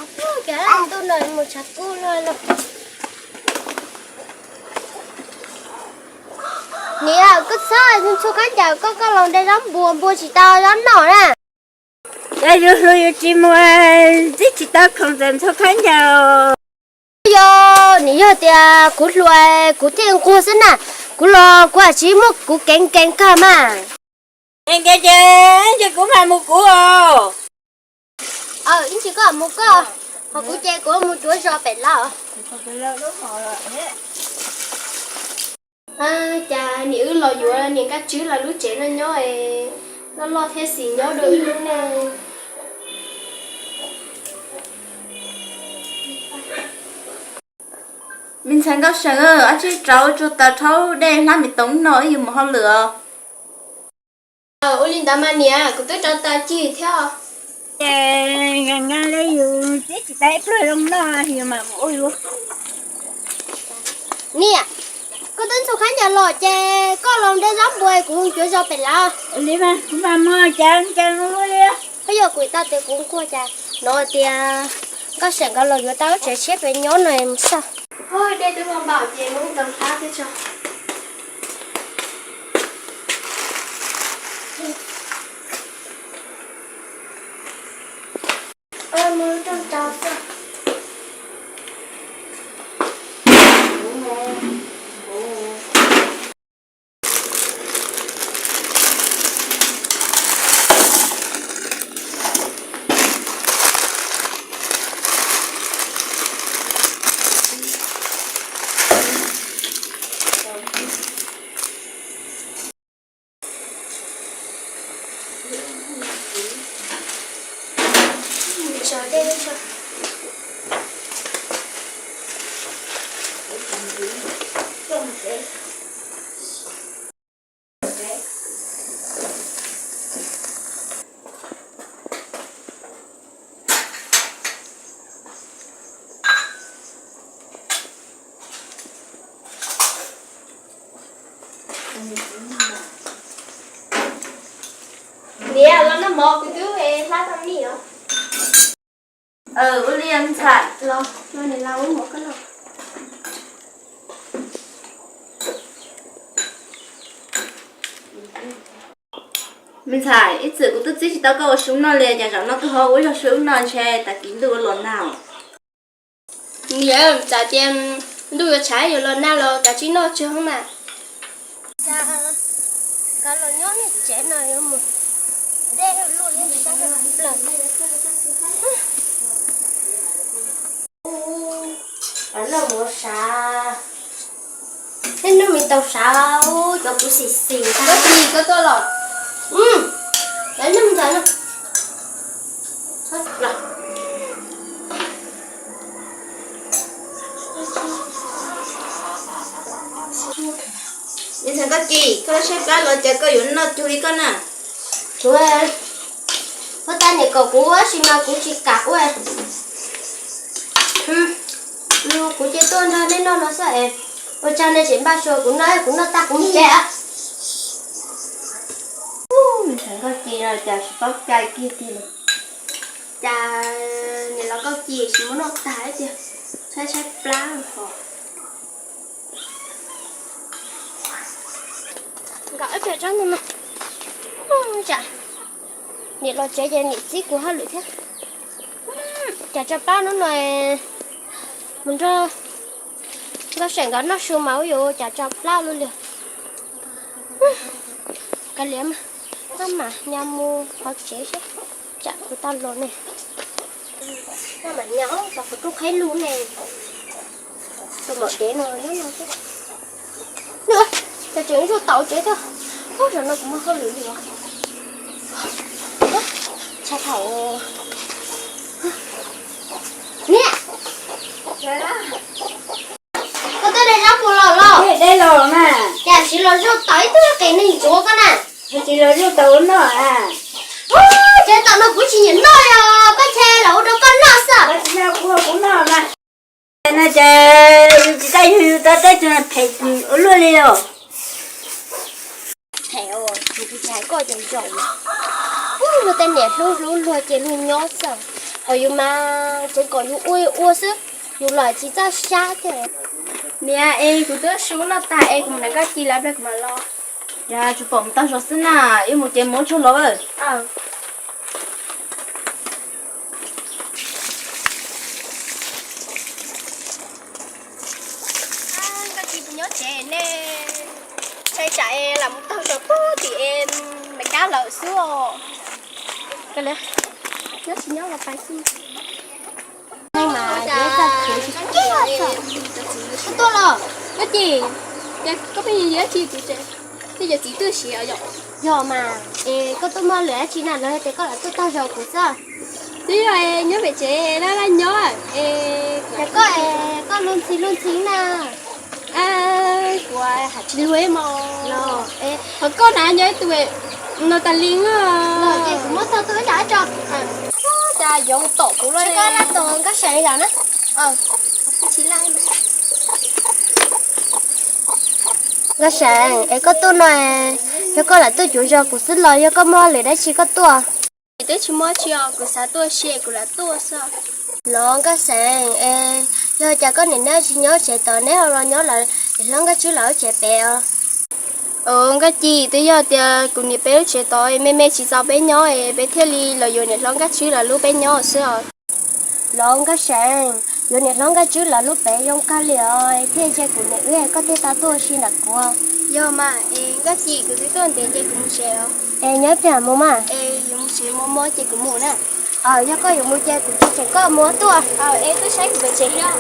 Cov ntuj no mus tshav kub luaj li. Niam, koj txhob ntxhua khaub ncaws, koj koj los de zaub npua, npua tsis tau zaub noj na. Yog yus hluas yus tsis mus, twb tsis tau khoom txawm ntxhua khaub ncaws. Yog, nws yog tias kuv hluas, kuv thiaj nquag xwb na. Kuv los kuv tsis muaj kuv keev keev kawg mas. Nkees ces ib ntsis kuv mam mus kuv os. Ib ntsis koj mus koj, ho kuv ces kuv mus cuav zos pem lawm. Cas niam wb los yuav niam Nkaj Tswb lawv lub tsev no nyob es loj loj thiab xis nyob dua ib lub ne. Me ntxhais Nkauj Seem, ab tsi rauv tsuag taws rhaub dej hlab me toov no wb yuav mus hauj lwm os. Ua li ntawd mas niam, kuv twb rauv taws cig thiab. Ces nqa nqa li yus tib tsis tau ib pluag zoo noj yus mam mus ua yus. Niam, koj twb ntxhua khaub ncaws los ces koj los de zaub npua, kuv cuav zos pem lawm. Li mas kuv mam mus cas cas ua li. Koj yog kuv tau tias kuv nquag cas no tias Nkauj Seem nkawd los yuav tau lub tsev tshiab pem nyob no mus xwb. Dej twb vau npaum ces mus tau hlab thiab tso. Niam, los noj mov, kuv twb hlab tau mij os. Ua li ntxhais, los no niam los ua mov koj noj. Me ntxhais, ib txwm kuv twb txib tsis tau koj ua su noj li, cas zaum no koj ho ua ib zaug su noj ntshe tas kis ntuj ua los nag. Niam, txawm tias ntuj yuav tshav yuav los nag los kav tsij noj tso mas. Cas nkawd los nyob niag tsev no yuav mus dej luaj li sab plaws. Noj mov sav, noj me tau sav, cov kuv xis xis. Koj tig koj tuaj los. Noj me ntawd no. Ntxhais Nkauj Ci, koj saib plab los cas koj yuav noj cug li koj na. Huab tais niam kom kuv ua si mas kuv tsis kam ua. Kuv cia tuaj nrog nej noj no xwb es, ua tsaug nej tseem npaj suav kuv noj, kuv noj tag kuv mus tsev. Ntxhais Nkauj Ci no cas tsis paub cai kiag tiag li. Cas niam laus Nkauj Ci tsis muab noj tag tiag, saib saib plab ho. Nkawd ib pliag tsob ntawd mas, tsam niam los tsev ces niam txib kuv hauj lwm thiab. Cas tso plab hnub no mus nrog Nkauj Seem nkawd noj su mas ua yuav cas tso plab luaj li. Kav liam mas, koj mam nyas mus qhov tsev seb, tsam kuv tau los ne. Koj mam nyas los kuv rub qhib lug ne. Tus maum dev no nyob no xwb. Nws, cas tseem zuj tau tsev thiab. Ub, zaum no kuv muaj hauj lwm li os. Tshaj thaum. Niam, koj twb de zaub puas los los? De los mas. Cas tsis los zuj tau ib tug qis neeg ntsuav koj na? Tsis los zuj tau ua noj a. Ub, ces tam no kuv tsis nyiam noj li os, koj ces los ua rau koj noj xwb. Koj tsis noj kuv, kuv noj mas. No ces yus tsis tau yug yus tau teb tug phem ua luaj li os. Phem os, kuv tsis hais koj ces zaum. Ub, luag tej niam hlub hlub luag ces luag nyob xwb. Qhov yus mas tseev kom yus ua ua xwb, yus los tsis txawj sab thiab. Niam, es kuv twb sub noj tag es kuv mus nrog koj ci lawv pliag kuv mam los. Yog tsuas pom mus tau zog xwb na, wb mus ces mus tsuag los. Koj ci nyob tsev ne, ntshai tsam es lam mus taug zog pug tim es Meskas lawm xwb os. Nyob tsis nyob los pais xwb. Tuaj los, koj ci, ces koj pheej yuav tsis kuv tsev, tej cov txiv twb siav yom. Yog mas, es koj tuaj muaj lwm dab tsi na los yog tias koj lam tuaj taug zog kuv xwb? Twb yog nyob pem tsev laj laj nyob es, koj es koj luag ntxhi luag ntxhi na. Kuv hais tsis luag mog. Ho koj na nyob ib tug no tas li os. Ces kuv muab tau tus ib nram tso. Cas yoov tom kuv lawm. Koj laj tos Nkauj Seev lawm na. Nkauj Seev, es koj tuaj no, yog koj lam tuaj cuag zog kuv xwb los yog koj muaj lwm dab tsi koj tuaj? Twb tsis muaj tsi os, kuv xav tuaj si kuv lam tuaj xwb. Los Nkauj Seev, es yog cas koj niam neb tsis nyob tsev tos neb ho los nyob lawv niam hlob Nkauj Tswb lawv lub tsev pem os? Nkauj Ci, twb yog tias kuv niam peb lub tsev tod me me tsis txaus peb nyob es peb thiaj li los yuav niam hlob Nkauj Tswb lawv lub peb nyob xwb os. Los Nkauj Seev, yuav niam hlob Nkauj Tswb lawv lub pem zoo kawg li os, thiaj ntshai kuv niam wb koj thiaj tau tuaj si ntawm kuv. Yog mas, es Nkauj Ci, kuv twb tuaj ntev ces kuv mus tsev os. Es nyob ib pliag mus mas. Es yuav mus tsev mus mog ces kuv mus na. Yog koj yuav mus ces kuv tsis tseg koj mus tuaj. Es tuaj saib kuv pem tsev thiab.